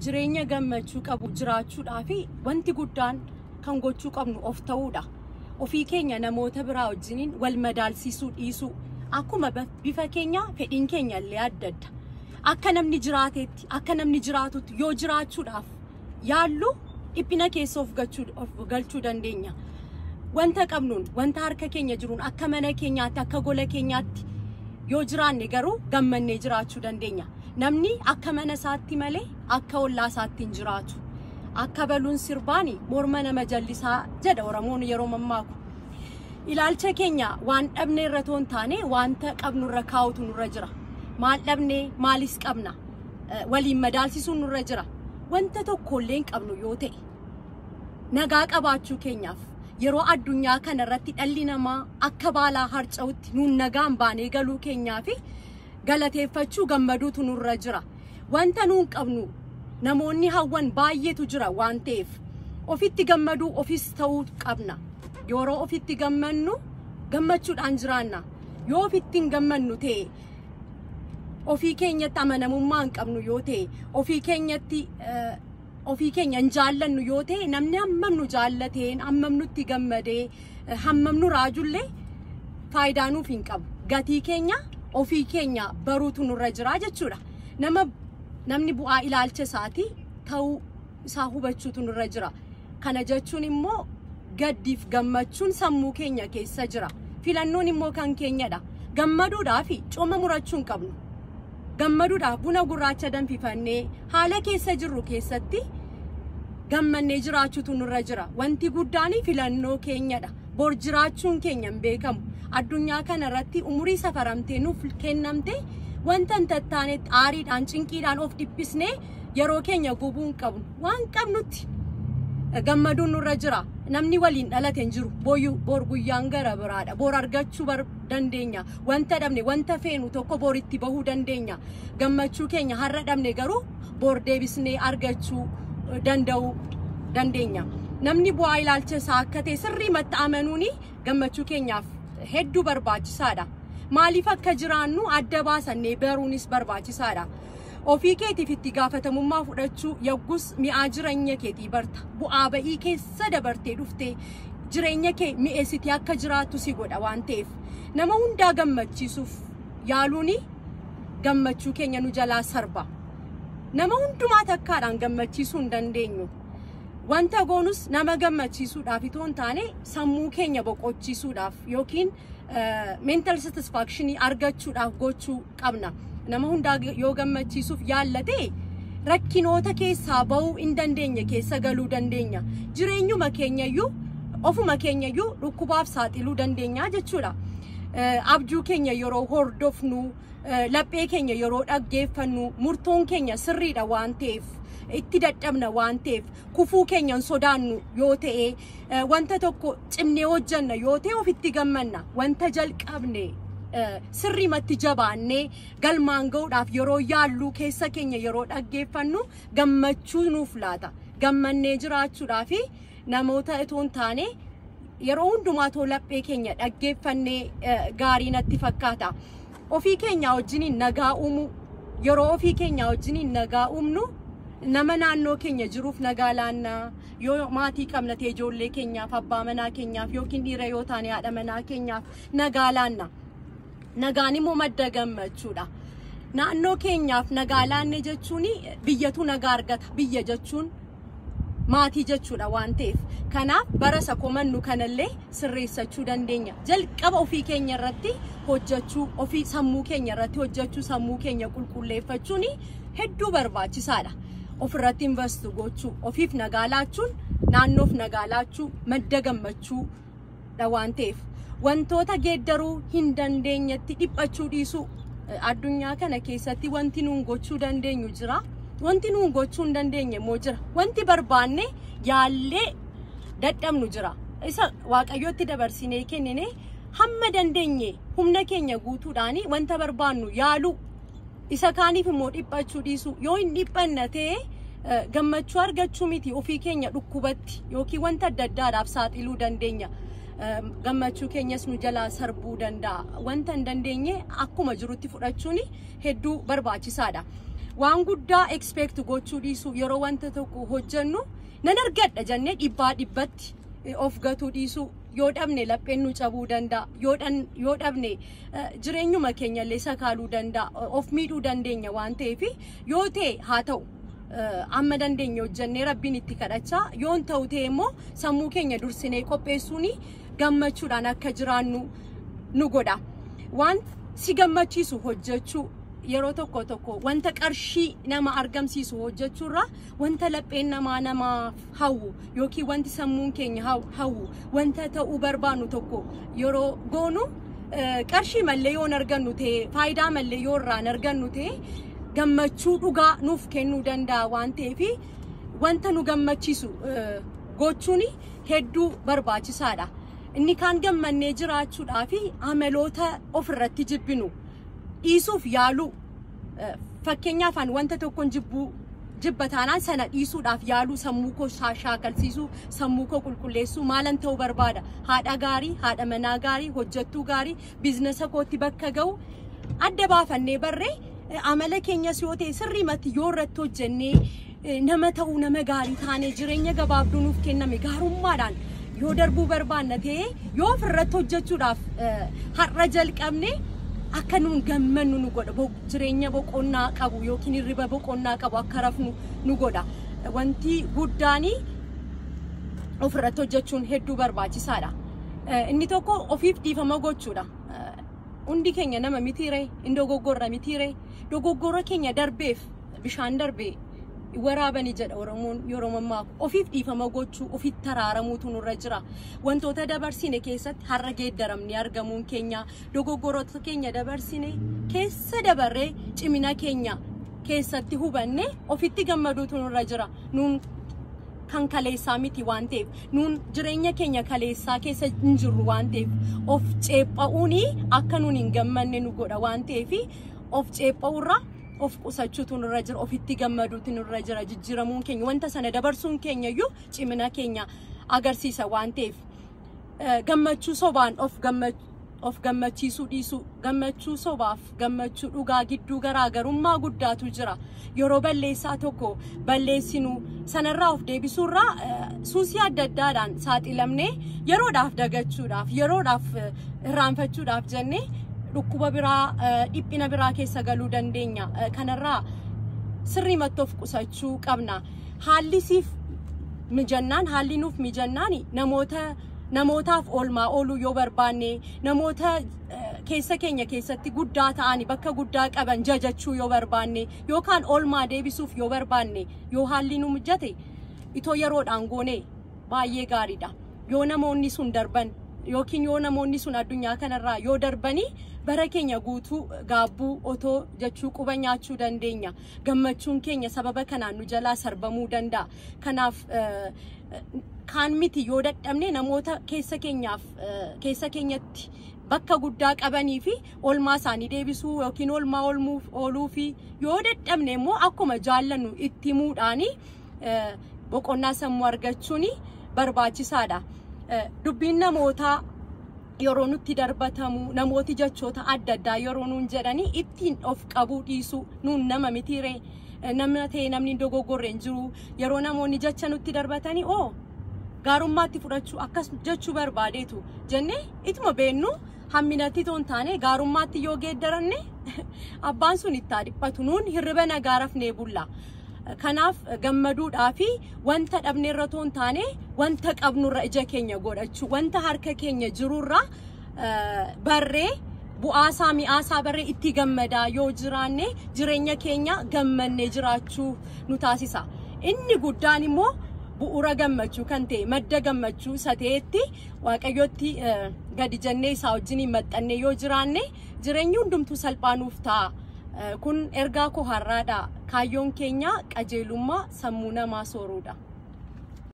Jireenya gammachuu qabu jiraachuudhaaf wanti guddaan kan gochuu qabnu of ta'uudha. Ofii keenya namoota biraa wajjiniin wal madaalsisuu dhiisuu. Akkuma bifa keenya fedhiin keenya illee adda adda. Akka namni jiraatetti, akka namni jiraatutti yoo jiraachuudhaaf yaallu dhiphina keessa of galchuu dandeenya. Wanta qabnuun, wanta harka keenya jiruun, akka mana keenyaatti, akka gola keenyaatti yoo jiraanne garuu gammannee jiraachuu dandeenya. Namni akka mana isaatti malee akka ollaa isaatti hin jiraatu. Akka baluun sirbaani morma nama jallisaa jedha Oromoon yeroo mammaaku. Ilaalcha keenya waan dhabne irra toon taane wanta qabnu irra kaa'utu nurra jira. Maal dhabne maalis qabna? Waliin madaalsisuun nurra jira. Wanta tokkollee hin qabnu yoo ta'e nagaa qabaachuu keenyaaf yeroo addunyaa kana irratti dhalli namaa akka baalaa harca'utti nuun nagaan baanee galuu keenyaa fi galateeffachuu gammaduutu nurra jira. Wanta nuun qabnu namoonni hawwan baay'eetu jira waan ta'eef ofitti gammaduu ofis ta'uu qabna. Yeroo ofitti gammannu gammachuudhaan jiraanna. Yoo ofitti hin gammannu ta'e ofii keenyatti amanamummaa hin qabnu yoo ta'e ofii keenyatti ofii keenya hin jaallannu yoo ta'e namni hammam nu jaallateen hammam nutti gammadee hammam nu raajullee faayidaa nuuf hin qabu. Gatii keenya ofii keenya baruutu nurra jira jechuudha. Namni bu'aa ilaalcha isaatii ta'uu isaa hubachuutu nurra jira. Kana jechuun immoo gaddiif gammachuun sammuu keenya keessa jira. Filannoon immoo kan keenyadha. Gammaduudhaaf cooma murachuu hin qabnu. Gammaduudhaaf buna gurraacha danfifannee haala keessa jirru keessatti gammannee jiraachuutu nurra jira. Wanti guddaan filannoo keenyadha. Bor jiraachuun keenya hin beekamu. Addunyaa kana irratti umurii safaramtee nuuf kennamte wanta hin tattaanetti aariidhaan cinqiidhaan of dhiphisnee yeroo keenya gubuu hin qabnu. Waan qabnutti gammaduun nurra jira. Namni waliin dhalate hin jiru. Bor guyyaan gara biraadha. Bor argachuu dandeenya. Wanta dhabne, wanta feenu tokko bor itti bahuu dandeenya. Gammachuu keenya har'a dhabne garuu bor deebisnee argachuu danda'uu dandeenya. Namni bu'aa ilaalcha isaa akka ta'e sirriimatti amanuuni gammachuu keenyaaf hedduu barbaachisaadha. Maaliif akka jiraannu adda baasannee baruunis barbaachisaadha. Ofii keetiif itti gaafatamummaa fudhachuu yaggus mi'aa jireenya keetii barta. Bu'aa ba'ii keessa dabartee dhuftee jireenya kee mi'eessitee akka jiraattu si godha waan ta'eef. Nama hundaa gammachiisuuf yaaluuni gammachuu keenya nu jalaa sarba. Nama hundumaa takkaadhaan gammachiisuu hin dandeenyu. Wanta goonus nama gammachiisuudhaaf itoo hin taane sammuu keenya boqochiisuudhaaf yookiin mental satisfaction argachuudhaaf gochuu qabna. Nama hundaa yoo gammachiisuuf yaallate rakkinoota keessaa bahuu hin dandeenye keessa galuu dandeenya. Jireenyuma keenyayyuu ofuma keenyayyuu dhukkubaaf saaxiluu dandeenya jechuudha. Abjuu keenya yeroo hordofnu, laphee keenya yeroo dhaggeeffannu, murtoon keenya sirriidha waan ta'eef, itti dadhabna waan ta'eef, kufuu keenya hin sodaannu yoo ta'e, wanta tokko cimnee hojjanna yoo ta'e ofitti gammanna. Wanta jalqabne sirriimatti jabaannee galmaan ga'uudhaaf yeroo yaallu keessa keenya yeroo dhaggeeffannu gammachuu nuuf laata. Gammannee jiraachuudhaaf namoota itoo hin taane yeroo hundumaa too laphee keenya dhaggeeffannee gaarii natti fakkaata. Ofii keenya wajjiniin nagaa uumuu, yeroo ofii keenya wajjiniin nagaa uumnu nama naannoo keenya jiruuf nagaa laannaa. Yoo maatii qabna ta'e ijoollee keenyaaf, abbaa manaa keenyaaf yookiin dhiira yoo taane haadha manaa keenyaaf nagaa laanna. Nagaan immoo madda gammachuudha. Naannoo keenyaaf nagaa laanne jechuun biyyatu nagaa argata. Biyya jechuun maatii jechuudha waan ta'eef. Kanaaf bara isa komannu kanallee sirreessachuu dandeenya. Jalqaba ofii keenya irratti hojjechuu, ofii sammuu keenya irratti hojjechuu, sammuu keenya qulqulleeffachuun hedduu barbaachisaadha. Ofirratti invest gochuu, ofiif nagaa laachuun, naannoof nagaa laachuu madda gammachuudha waan ta'eef. Wantoota geeddaruu hin dandeenyetti dhiphachuu dhiisuu. Addunyaa kana keessatti wanti nuun gochuu dandeenyu jira. Wanti nuun gochuu hin dandeenye immoo jira. Wanti barbaanne yaallee dadhabnu jira. Isa Waaqayyootti dabarsinee kennine hamma dandeenye humna keenya guutuudhaan wanta barbaannu yaaluu. Isa kaaniif immoo dhiphachuu dhiisuu. Yoo hin dhiphanna ta'e gammachuu argachuu miti ofii keenya dhukkubatti yookiin wanta adda addaadhaaf saaxiluu dandeenya. Gammachuu keenyas nu jalaa sarbuu danda'a. Wanta hin dandeenye akkuma jirutti fudhachuun hedduu barbaachisaadha. Waan guddaa expect gochuu dhiisuu. Yeroo wanta tokko hojjennu nan argadha jennee dhibbaa dhibbatti of gatuu dhiisuu. Yoo dhabne lapheen nu cabuu danda'a. Yoo dhabne jireenyuma keenya illee sakaaluu danda'a. Of miidhuu dandeenya waan ta'eef, yoo ta'e haa ta'u, amma dandeenye hojjennee Rabbiin itti kadhachaa, yoon ta'u ta'e immoo sammuu keenya dursinee qopheessuun gammachuudhaan akka jiraannu nu godha. Waan si gammachiisu hojjechuu. Yeroo tokko tokko wanta qarshii nama argamsiisu hojjechuurra wanta lapheen namaa namaaf hawwu yookiin wanti sammuun keenya hawwu, wanta ta'uu barbaannu tokko yeroo goonu, qarshii mallee yoon argannu ta'e, faayidaa mallee yoo irraan argannu ta'e, gammachuu dhugaa nuuf kennuu danda'a waan ta'eef, wanta nu gammachiisu gochuun hedduu barbaachisaadha. Inni kaan gammannee jiraachuudhaa fi amaloota ofirratti jibbinu dhiisuuf yaaluu. Fakkeenyaaf, ani wanta tokkoon jibbuu jibba taanaan, sana dhiisuudhaaf yaaluu, sammuu koo shaakalsiisuu, sammuu koo qulqulleessuu. Maalan ta'uu barbaada? Haadha gaarii, haadha manaa gaarii, hojjettuu gaarii, business kootti bakka ga'u adda baafannee barree, amala keenyas yoo ta'e sirriimatti yoo irratti hojjennee, nama ta'uu, nama gaarii taanee, jireenya gabaabduu nuuf kenname gaarummaadhaan yoo darbuu barbaanna ta'e, yoo ofirratti hojjechuudhaaf har'a jalqabne, akka nuun gammannu nu godha. Jireenya boqonnaa qabu yookiin hirriba boqonnaa qabu akka rafnu nu godha. Wanti guddaanii ofirratti hojjechuun hedduu barbaachisaadha. Inni tokko ofiif dhiifama gochuudha. Hundi keenya nama mitiiree, hin dogoggorra mitiiree? Dogoggora keenya darbeef bishaan darbee waraabanii jedha Oromoon yeroo mammaaku. Ofiif dhiifama gochuu, ofitti araaramuutu nurra jira. Wantoota dabarsine keessatti har'a geeddaramni argamuun keenya, dogoggoroota keenya dabarsine keessa dabarree, cimina keenya keessatti hubanne, ofitti gammaduutu nurra jira. Nuun kan kaleessaa miti waan ta'eef, nuun jireenya keenya kaleessaa keessa hin jirru waan ta'eef, of ceepha'uuni akka nuun hin gammanne nu godha waan ta'eef, of ceepha'uurraa of qusachuutu nurra jira, ofitti gammaduutu nurra jira. Jijjiiramuun keenya, wanta sana dabarsuun keenya iyyuu cimina keenya agarsiisa waan ta'eef. Gammachuu sobaan of gammachiisuu dhiisuu. Gammachuu sobaaf gammachuu dhugaa gidduu garaagarummaa guddaatu jira. Yeroo balleessaa tokko balleessinu, sanarraa of deebisuurraa suusii adda addaadhaan saaxilamnee, yeroodhaaf dagachuudhaaf, yeroodhaaf irraanfachuudhaaf jennee dhukkuba biraa, dhiphina biraa keessa galuu dandeenya. Kanarraa sirriimatti of qusachuu qabna. Haalli siif mijannaan, haalli nuuf mijannaan, namootaaf oolmaa ooluu yoo barbaanne, namoota keessa keenya keessatti guddaa ta'anii bakka guddaa qaban jajachuu yoo barbaanne, yookaan oolmaa deebisuuf yoo barbaanne, yoo haalli nu mijate itoo yeroodhaan goone baay'ee gaariidha. Yoo namoonni sun darban yookiin yoo namoonni sun addunyaa kanarraa yoo darbanii, bara keenya guutuu gaabbuu otoo jechuu quba nyaachuu dandeenya. Gammachuun keenya sababa kanaan nu jalaa sarbamuu danda'a. Kanaaf kaan miti, yoo dadhabne namoota keessa keenyaaf keessa keenyatti bakka guddaa qabanii fi oolmaa isaanii deebisuu yookiin oolmaa ooluu fi yoo dadhabne immoo akkuma jaallannu itti himuudhaani boqonnaa sammuu argachuun barbaachisaadha. Dubbiin namootaa yeroo nutti darbatamu, namooti jechoota adda addaa yeroo nuun jedhanii, ittiin of qabuu dhiisuu. Nuun nama mitiiree? Nama ta'e namni dogoggorre hin jiru. Yeroo namoonni jecha nutti darbatanii, oo gaarummaatti fudhachuu, akkas jechuu barbaadeetu jennee, ituma beennu hamminatti toon taane gaarummaatti yoo geeddaranne, abbaan sun itti haa dhiphatu, nuun hirriba nagaa rafnee bulla. Kanaaf gammaduudhaa fi wanta dhabneerra toon taane wanta qabnurra ija keenya godhachuu, wanta harka keenya jirurra barree, bu'aasaa mi'aasaa barree itti gammadaa yoo jiraanne, jireenya keenya gammannee jiraachuu nu taasisa. Inni guddaan immoo bu'uura gammachuu kan ta'e, madda gammachuu isa ta'etti, Waaqayyotti gadi jennee isaa wajjin maxxannee yoo jiraanne, jireenyi hundumtuu salphaa nuuf ta'a. Kun ergaa koo har'aadha. Kaayyoon keenya qajeelummaa sammuu namaa sooruudha.